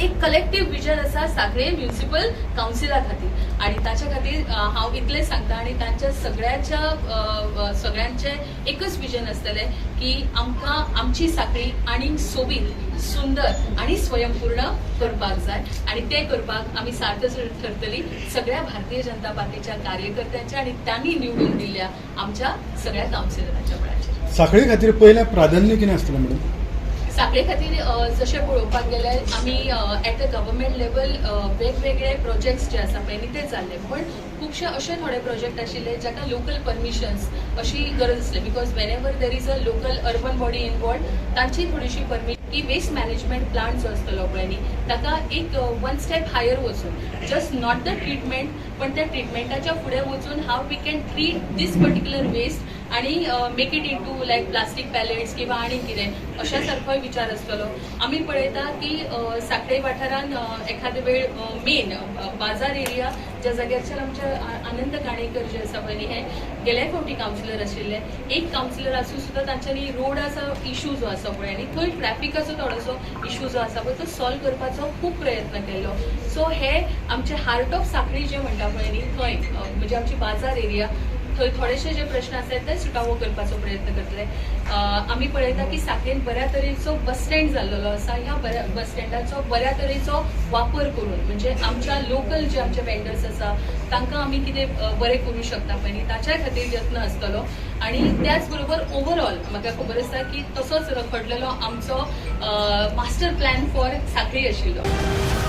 एक collective vision आसा साखळे municipal कावन्सिला खातीर आनी ताच्या खातीर हांव इतलें सांगता आनी तांच्या सगळ्याच्या सगळ्यांचें एकच विजन आसतलें की आमकां आमची साखळी आनीक सोबीत, सुंदर आनी स्वयंपूर्ण करपाक जाय आनी तें करपाक आमी सार्थ ठरतली सगळ्या भारतीय जनता पार्टीच्या कार्यकर्त्यांच्या आनी त्यांनी निवडून दिल्ल्या आमच्या सगळ्या कावन्सिलरांच्या बळाचेर. साखळी खातीर पयलें प्राधान्य कितें आसतलें मॅडम? साखळे खातीर जशें पळोवपाक गेल्यार आमी एट the government level वेगवेगळे प्रोजेक्ट्स जे आसा पळय न्ही, ते जाल्ले, पण खुबशे अशे थोडे प्रोजेक्ट आशिल्ले जाका लोकल परमिशन्स अशी गरज आसली, because whenever there is a local urban body involved, तांची थोडीशी परमिशन की वेस्ट मॅनेजमेंट प्लांट जो आसतलो पळय न्ही, ताका एक वन स्टेप हायर वचून, जस्ट not the treatment, पण त्या ट्रिटमेंटाच्या फुडें वचून how we can treat this particular waste आणि make it into like plastic pellets किंवा आनी कितें अशा सारकोय विचार आसतलो. आमी पळयता की साखळे वाठारान एखादे वेळ मेन बाजार एरिया, ज्या जाग्याचेर आमचे आनंद काणेकर जे आसा पळय न्ही, हे गेल्या फावटी कावन्सिलर आशिल्ले. एक कावन्सिलर आसून सुद्दां तांच्यांनी रोडाचो इशू जो आसा पळय आनी थंय ट्रॅफिकाचो थोडोसो इशू जो आसा पळय, तो सॉल्व करपाचो खूब प्रयत्न केल्लो. सो हे आमचे हार्ट ऑफ साखळी जे म्हणटा पळय न्ही, थंय म्हणजे आमची बाजार एरिया, थंय थोडेशे जे प्रश्न आसात ते सुटावो करपाचो प्रयत्न करतले. आमी पळयता की साखळेन बऱ्या तरेचो बस स्टँड जाल्लेलो आसा. ह्या बऱ्या बस स्टँडाचो बऱ्या तरेचो वापर करून, म्हणजे आमच्या लोकल जे आमचे वेंडर्स आसा, तांकां आमी कितें बरें करूं शकता पळय न्ही, ताच्या खातीर यत्न आसतलो. आणि त्याच बरोबर ओवरऑल म्हाका खबर आसा की तसोच रखडलेलो आमचो मास्टर प्लॅन फॉर साखळी आशिल्लो.